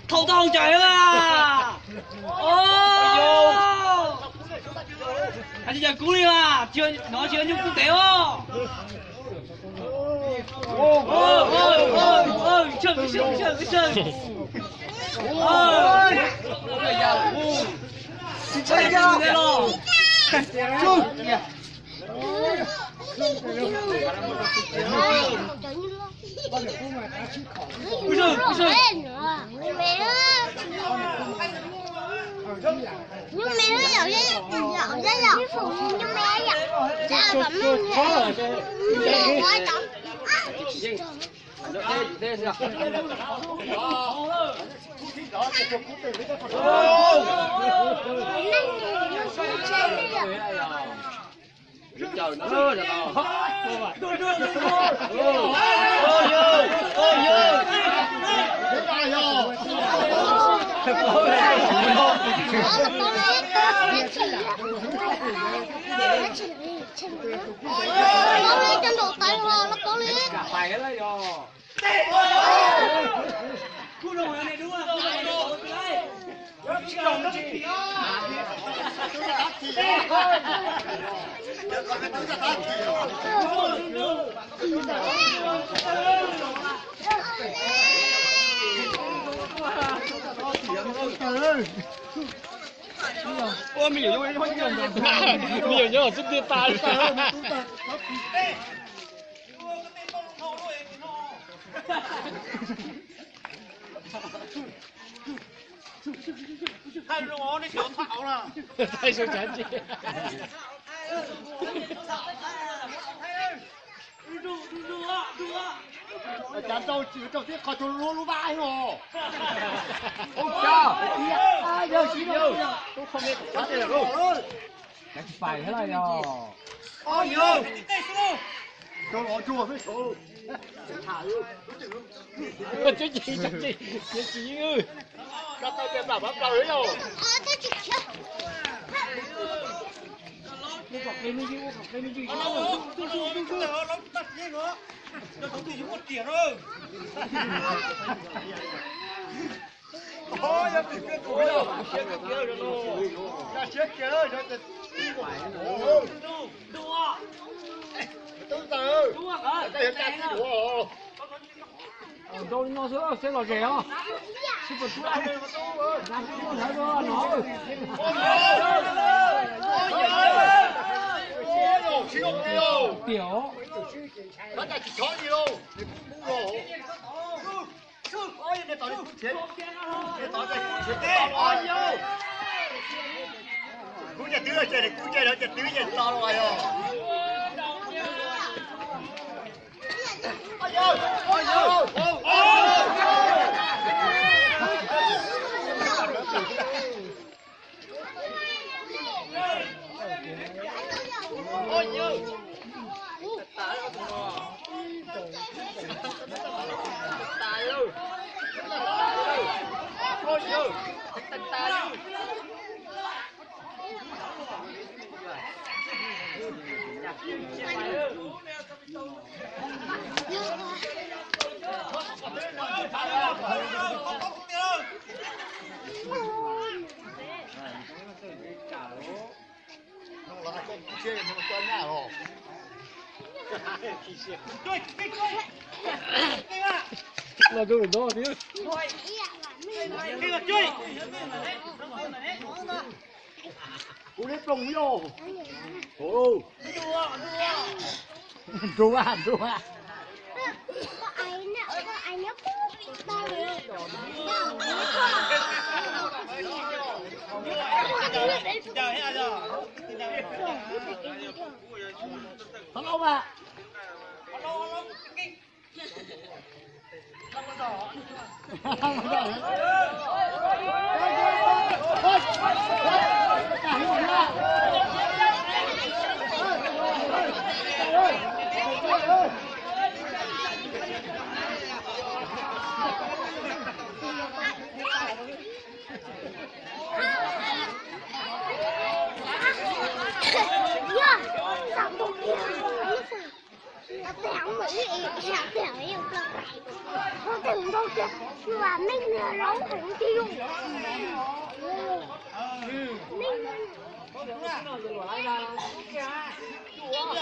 Thaum tau cas na. Hais tsis yog kub li mas, no tsis yog nyuj kub tev os. Me nyuam nyob xwb tiag tas li. Thaij zoo tsav ntse. Cas rau tsis rau tib qho cog lub lub vab os. Pais thiab los yog. Tsis tsis Ntau li no xwb, seb lom zem os. Sib puas tsuab, ntawd no. Tiag os. Kub cai twb ces kub cai, cai twb ces to los yog. Los rau lawm no thiab. Kuv neb ploog yog. Nrua, nrua. Thov lauj mas. Ib ib sab tiag, ib ua, ua tej ntau tiag, ua neej niag laus heev tiag. Neej